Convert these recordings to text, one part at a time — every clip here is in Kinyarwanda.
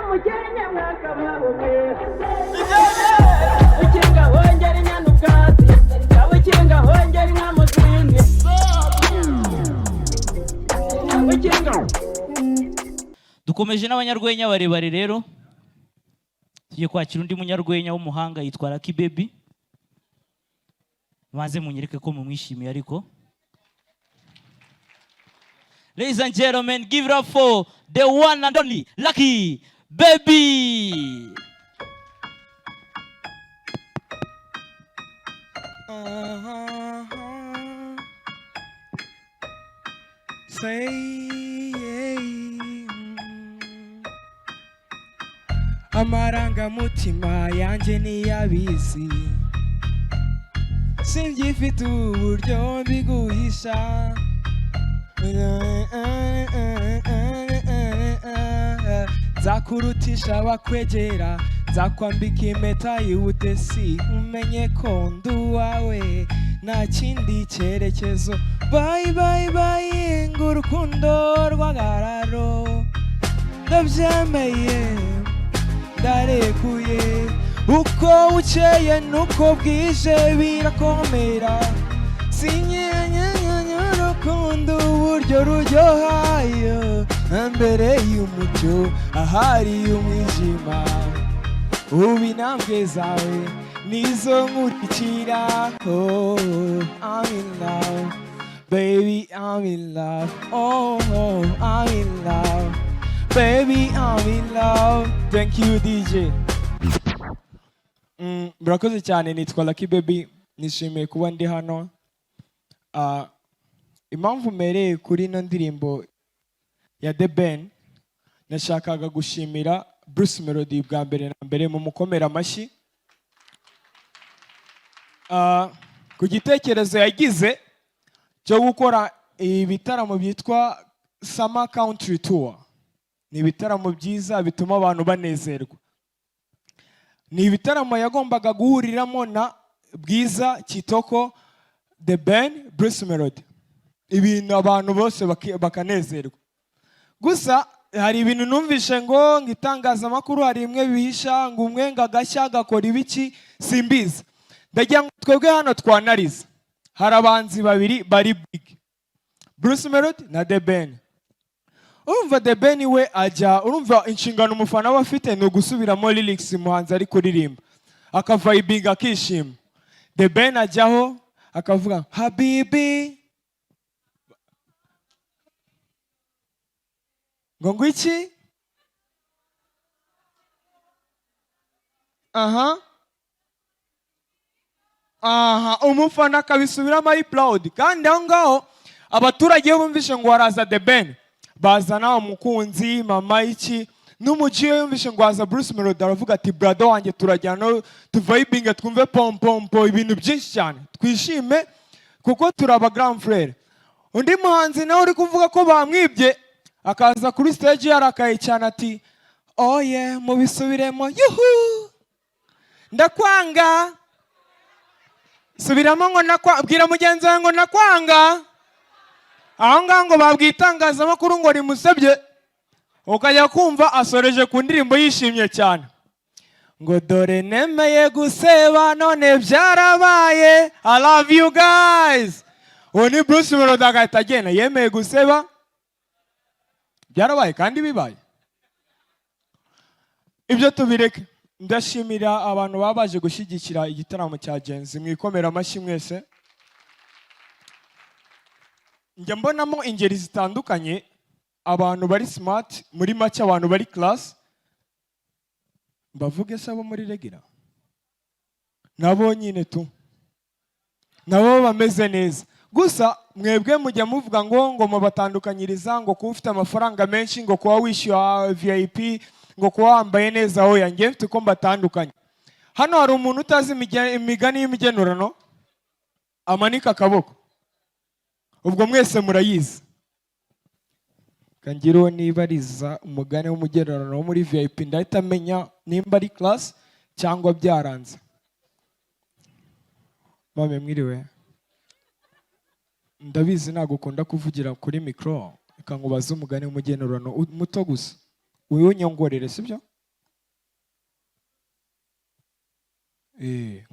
Umukenke mwakabaho mwe. Ukinga hongera inyana ubwatsi, ukinga hongera inka mu zindi, ukinga. Dukomeje n'abanyarwenya barebare rero. Tugiye kwakira undi munyarwenya w'umuhanga, yitwa Lucky Baby. Maze munyereke ko mumwishimiye. Ariko, ladies and gentlemen, give it up for the one and only Lucky Baby. Say, Amarangamutima yanjye niyabizi, singifite uburyo mbiguhisha. Nzakurutisha abakwegera, nzakwambika impeta y'ubutesi, umenye ko ndi uwawe, nta kindi cyerekezo. Bye bye bye, ngo urukundo rw'agararo ndabyemeye, ndarekuye. Uko bukeye nuko bwije birakomera, sinyenyenya urukundo uburyo ruryohayo. Mbere y'umucyo ahari umwijima, ubu intambwe zawe nizo nkurikira. Oh, I'm in love, baby, I'm in love. Oh, I'm in love, baby, I'm in love. Thank you, DJ. Murakoze cyane. Nitwa Lucky Baby, nishimiye kuba ndi hano. Impamvu mpereye kuri ino ndirimbo ya The Ben, nashakaga gushimira Bruce Melody bwa mbere na mbere, mu mukomera amashyi. Ku gitekerezo yagize cyo gukora ibitaramo byitwa Summer Country Tour. Ni ibitaramo byiza bituma abantu banezerwa. Ni ibitaramo yagombaga guhuriramo na Bwiza, Kitoko, The Ben, Bruce Melody, ibintu abantu bose bakanezerwa. Gusa hari ibintu numvishe ngo itangazamakuru hari imwe bihisha, ngo umwe ngo agashya agakora ibiki, simbizi. Ndagira ngo twebwe hano twanariza, hari abahanzi babiri bari big, Bruce Melody na The Ben. Urumva The Ben we ajya, urumva inshingano umufana we afite ni ugusubiramo lyrics umuhanzi ari kuririmba, akavayibinga, akishima. The Ben ajyaho akavuga "habibi", ngo iki, aha aha, umufana akabisubiramo ari proud. Kandi aho ngaho abaturage iyo bumvishe ngo haraza The Ben, bazana umukunzi, mama, iki. N'umuji iyo yumvishe ngo haza Bruce Melody, aravuga ati: "Brother wanjye, turajyana tuvayibinge, twumve pompompo, ibintu byinshi cyane, twishime kuko turi aba grand frère." Undi muhanzi nawe uri kuvuga ko bamwibye, akaza kuri stage yarakaye cyane, ati: "Oye, mubisubiremo, yuhu, ndakwanga." Subiramo ngo nakwa, bwira mugenzi wawe ngo "ndakwanga". Aho ngaho ngo babwiye itangazamakuru ngo rimusebye. Ukajya kumva asoreje ku ndirimbo yishimye cyane ngo: "Dore nemeye guseba, none byarabaye, I love you guys." Uwo ni Bruce Melody, agahita agenda yemeye guseba, byarabaye kandi bibaye. Ibyo tubireke. Ndashimira abantu baba baje gushyigikira igitaramo cya Gen-Z, mwikomera amashyi mwese. Njya mbonamo ingeri zitandukanye, abantu bari smart, muri make abantu bari class. Mbavuge se abo muri regular nabo nyine tu, nabo bameze neza. Gusa mwebwe mujya muvuga ngo mubatandukanyiriza ngo kuba ufite amafaranga menshi, ngo kuba wishyura VIP, ngo kuba wambaye neza. Hoya, njye mfite uko mbatandukanye. Hano hari umuntu utazi imigani y'imigenurano? Amanika akaboko. Ubwo mwese murayizi. Kangira uwo nibariza umugani w'umugenurano wo muri VIP, ndahita amenya nimba ari class cyangwa byaranze. Mame, mwiriwe. Ndabizi ntabwo ukunda kuvugira kuri mikoro. Reka nkubaze umugani w'umugenurano muto gusa, uwunyongorere, sibyo?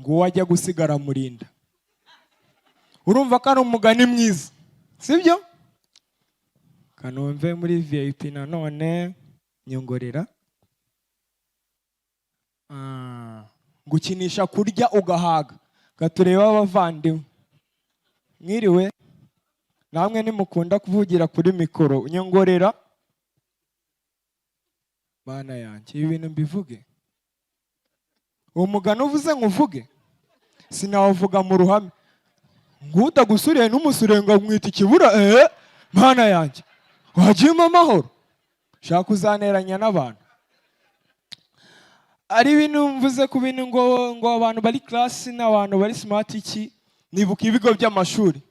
Ngo uwo ajya gusigara murinda. Urumva ko ari umugani mwiza, sibyo? Kanumve muri VIP nanone nyongorera. Gukinisha kurya ugahaga. Gatureba abavandimwe, mwiriwe namwe. Nimukunda kuvugira kuri mikoro, nyongorera. Mana yanjye, ibi bintu mbivuge? Uwo mugani uvuze nkuvuge, sinawuvuga mu ruhame. Ngutagusuriye n'umusuriye ngo mwita ikibura. Mana yanjye, wagiyemo amahoro. Shaka uzaneranya n'abantu. Ari ibintu mvuze ku bintu ngo abantu bari class n'abantu bari smart. Iki nibuka ibigo by'amashuri.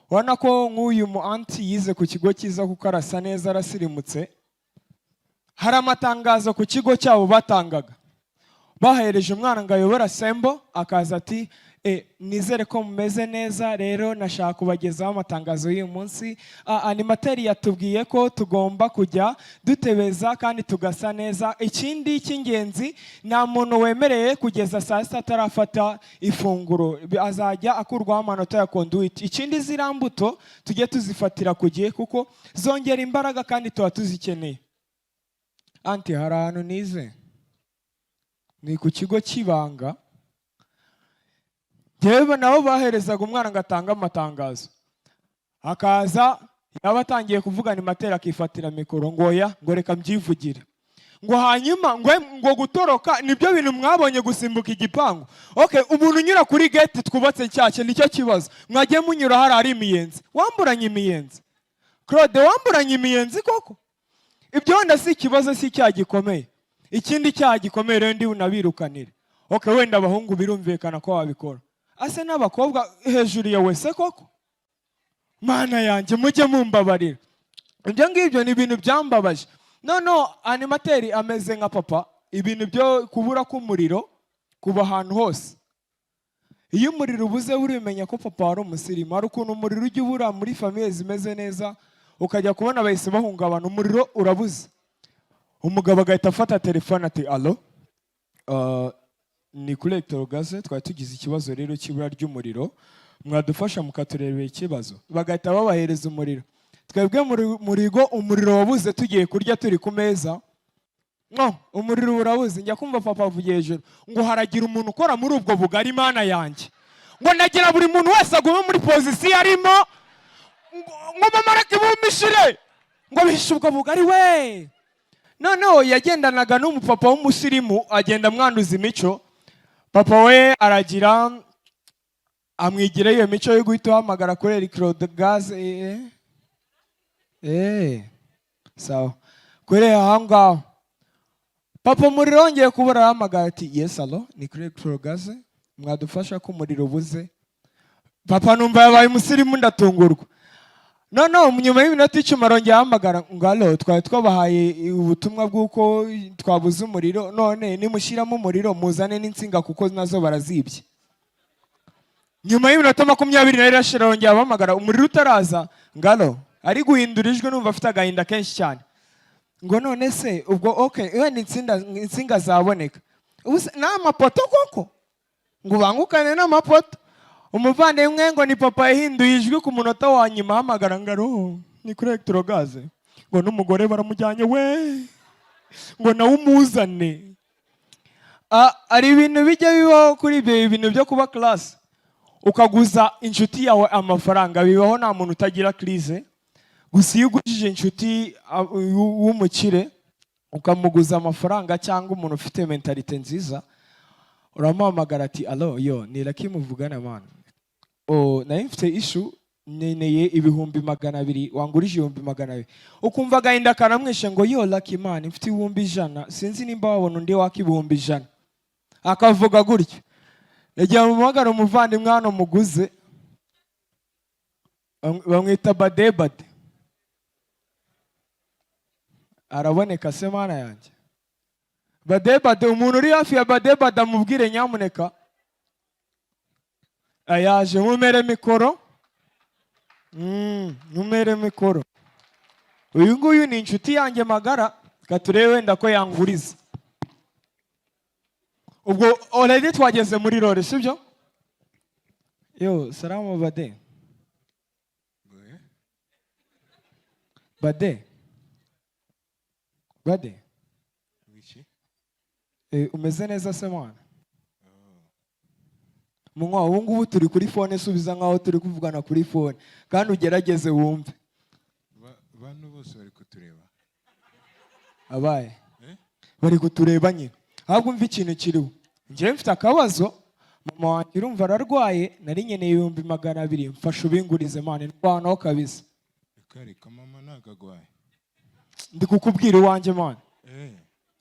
Urabona ko nk'uyu mu aunty yize ku kigo cyiza, kuko arasa neza, arasirimutse. Hari amatangazo ku kigo cyabo batangaga, bahereje umwana ngo ayobore assembly, akaza ati: "Nizere ko mumeze neza. Rero nashaka kubagezaho amatangazo y'uyu munsi. Animateur yatubwiye ko tugomba kujya dutebeza kandi tugasa neza. Ikindi cy'ingenzi, nta muntu wemereye kugeza saa sita atarafata ifunguro. Azajya akurwaho amanota ya conduite. Ikindi, ziriya mbuto tujye tuzifatira ku gihe kuko zongera imbaraga kandi tuba tuzikeneye." Aunty, hari ahantu nize, ni ku kigo cy'ibanga. Njyewe nabo baherezaga umwana ngo atange amatangazo, akaza, yaba atangiye kuvuga animateur akifatira mikoro ngo: "Oya," ngo, "reka mbyivugire," ngo hanyuma ngo gutoroka nibyo bintu mwabonye, gusimbuka igipangu. Okay, umuntu unyura kuri gate twubatse nshyashya, nicyo kibazo. Mwagiye munyura hari ari imiyenzi. Wamburanye imiyenzi, Claude, wamburanye imiyenzi koko. Ibyo wenda si ikibazo, si icyaha gikomeye. Ikindi cyaha gikomeye rero ndi bunabirukanire, okay, wenda abahungu birumvikana ko babikora, ase n'abakobwa hejuru ya wese koko. Mana yanjye, mujye mumbabarira, ibyo ngibyo ni ibintu byambabaje. Noneho animateur ameze nka papa. Ibintu byo kubura k'umuriro kuba ahantu hose, iyo umuriro ubuze urimenya ko papa wari umusirimu. Hari ukuntu umuriro ujya ubura muri famille zimeze neza, ukajya kubona bahise bahungabana. Umuriro urabuze, umugabo agahita afata telefone ati: "Allo, ni kuri Electrogaz, twari tugize ikibazo rero cy'ibura ry'umuriro, mwadufasha mukaturebera ikibazo." Bagahita babahereza umuriro. Twebwe mu rugo umuriro wabuze tugiye kurya, turi ku meza, no umuriro urabuze. Njya kumva papa avugiye hejuru ngo haragira umuntu ukora muri ubwo bugari. Mana yanjye, ngo nagira buri muntu wese agume muri position arimo, ngo mama reka ibumishire, ngo bihishe ubwo bugari we. Noneho yagendanaga n'umupapa w'umusirimu, agenda amwanduza imico. Papa we aragira amwigira iyo mico yo guhita uhamagara kuri Electrogaz. Sawa, kuri aho ngaho papa umuriro wongeye kubura, arahamagara ati: "Yes, allo, ni kuri Electrogaz, mwadufasha ko umuriro ubuze." Papa numva yabaye umusirimu, ndatungurwa. Noneho nyuma y'iminota 10 arongera ahamagara ngo: "Allo, twari twabahaye ubutumwa bw'uko twabuze umuriro, none nimushyiramo umuriro muzane n'insinga kuko nazo barazibye." Nyuma y'iminota 20 nayo irashira, arongera abahamagara umuriro utaraza ngo: "Allo," ari guhindura ijwi, numva afite agahinda kenshi cyane, ngo: "None se ubwo, okay, wenda insinga zaboneka, ubu se n'amapoto koko?" Ngo ubangukane n'amapoto. Umuvandimwe ngo ni papa yahinduye ijwi ku munota wa nyuma, ahamagara ngo: "Allo, ni kuri Electrogaz," ngo n'umugore baramujyanye we, ngo nawe umuzane. Hari ibintu bijya bibaho kuri ibyo bintu byo kuba class, ukaguza inshuti yawe amafaranga. Bibaho, nta muntu utagira crise. Gusa iyo ugujije inshuti w'umukire ukamuguza amafaranga, cyangwa umuntu ufite mentalité nziza, uramuhamagara ati: "Allo, yo, ni Lucky muvugana man. Oh, nari mfite issue, nkeneye 200,000, wangurije 200,000?" Ukumva agahinda karamwishe ngo: "Yo Lucky man, mfite 100,000, sinzi nimba wabona undi waka 100,000." Akavuga gutyo. Yagiye muhamagara umuvandimwe hano muguze, bamwita Badebade. Araboneka se? Mana yanjye, Badebade, umuntu uri hafi ya Badebade amubwire nyamuneka. Ayaje, nkumere mikoro. Nkumere mikoro. Uyu nguyu ni inshuti yanjye magara. Reka turebe wenda ko yanguriza. Ubwo already twageze muri role, sibyo? Yo, salamu Bade. Eh? Bade, Bade. Wiki? Umeze neza se mwana? Munywa, ubu ngubu turi kuri phone, subiza nkaho turi kuvugana kuri phone kandi ugerageze wumve. Bano bose bari kutureba. Abaye? Eh? Bari kutureba nyine. Ahubwo umva ikintu kiriho, njyewe mfite akabazo. Mama wanjye urumva ararwaye, nari nkeneye 200,000, mfasha ubingurize man, ndwanaho kabisa. Reka reka, mama ntabwo agwaye. Ndi kukubwira iwanjye, man. Eh.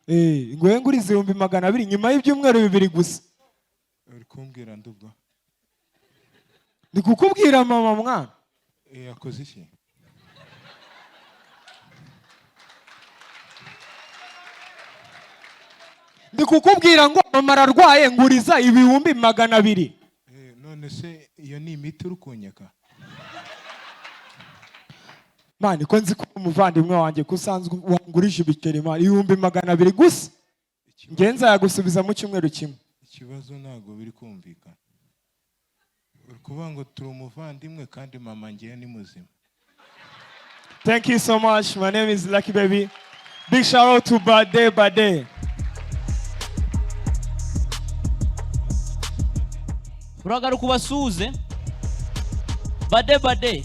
Eh, nguhe ngurize 200,000 nyuma y'ibyumweru 2 gusa. Uri kumbwira ndubwo? Ndi kukubwira mama, mwana. Eh, yakoze iki? Ndi kukubwira ngo mama ararwaye, nguriza 200,000. Eh, none se iyo ni imiti uri kunyaka? Man, ko nzi ko umuvandimwe wanjye, ko usanzwe wangurije ibiceri, man, 200,000 gusa, njye nzayagusubiza mu cyumweru kimwe. Ikibazo ntabwo biri kumvikana. Uri kuvuga ngo turi umuvandimwe kandi mama ngewe ni muzima. Thank you so much. My name is Lucky Baby. Big shout out to Bade Bade. Uragaruka ubasuhuze. Bade Bade,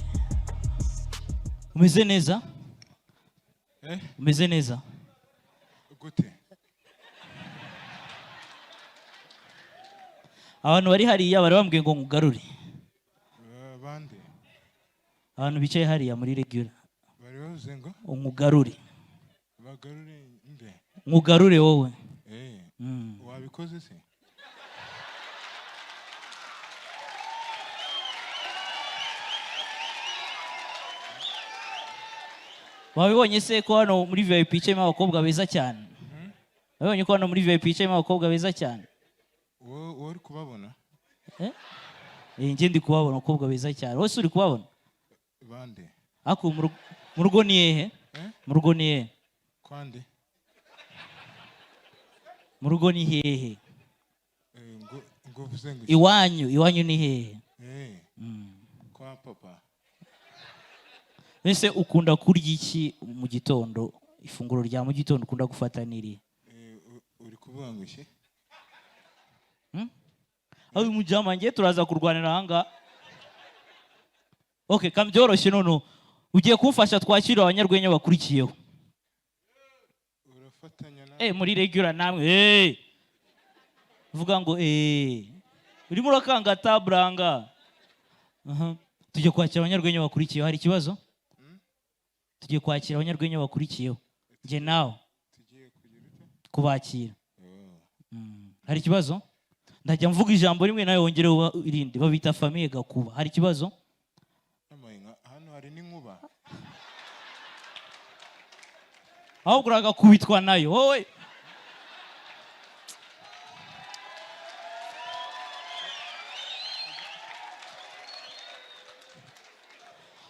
umeze neza? Eh? Umeze neza? Gute? Abantu bari hariya bari bambwiye ngo nkugarure. Bande? Abantu bicaye hariya muri regular. Bari bavuze ngo? Nkugarure. Bagarure nde? Nkugarure wowe. Eh. Wabikoze se? Wabibonye se ko hano muri VIP hicayemo abakobwa beza cyane? Wabibonye ko hano muri VIP hicayemo abakobwa beza cyane? Wowe uri kubabona? Eh? Eh, njye ndi kubabona, abakobwa beza cyane. Wowe se uri kubabona? Bande? Ariko mu rugo ni hehe? Eh? Mu rugo ni hehe? Kwande? Mu rugo ni hehe? Eh, ngo uvuze ngo iki? Iwanyu ni hehe? Eh. Kwa papa. Ese ukunda kurya iki mu gitondo? Ifunguro rya mu gitondo ukunda gufata ni irihe? Eh, uri kuvuga ngo iki? Aho mujama ngiye turaza kurwanira ahangaha. Okay, kambyoroshye noneho. Ugiye kumfasha twakira abanyarwenya bakurikiyeho. Urafatanya na Muri regular namwe. Vuga ngo Urimo urakangata branga. Aha. Tujye kwakira abanyarwenya bakurikiyeho, hari ikibazo? Tugiye kwakira abanyarwenya bakurikiyeho. Njye nawe. Tugiye kugira ute? Kubakira. Hari ikibazo? Ndajya mvuga ijambo rimwe nawe wongere uba irindi. Babita famille Gakuba. Hari ikibazo? Hano hari n'inkuba. Ahubwo uragakubitwa nayo wowe.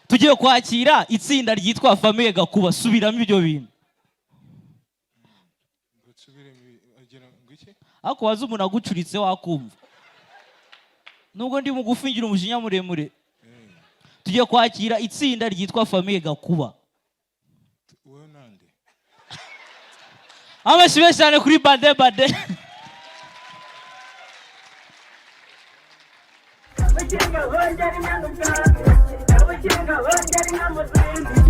Tugiye kwakira itsinda ryitwa famille Gakuba. Subiramo ibyo bintu. Ariko waza umuntu agucuritse wakumva. Nubwo ndi mugufi ngira umujinya muremure. Tugiye kwakira itsinda ryitwa famille Gakuba. Wowe nande? Amashyi menshi cyane kuri Bade Bade. Abakinga bongera inyana ubwatsi, abakinga bongera inka mu zindi.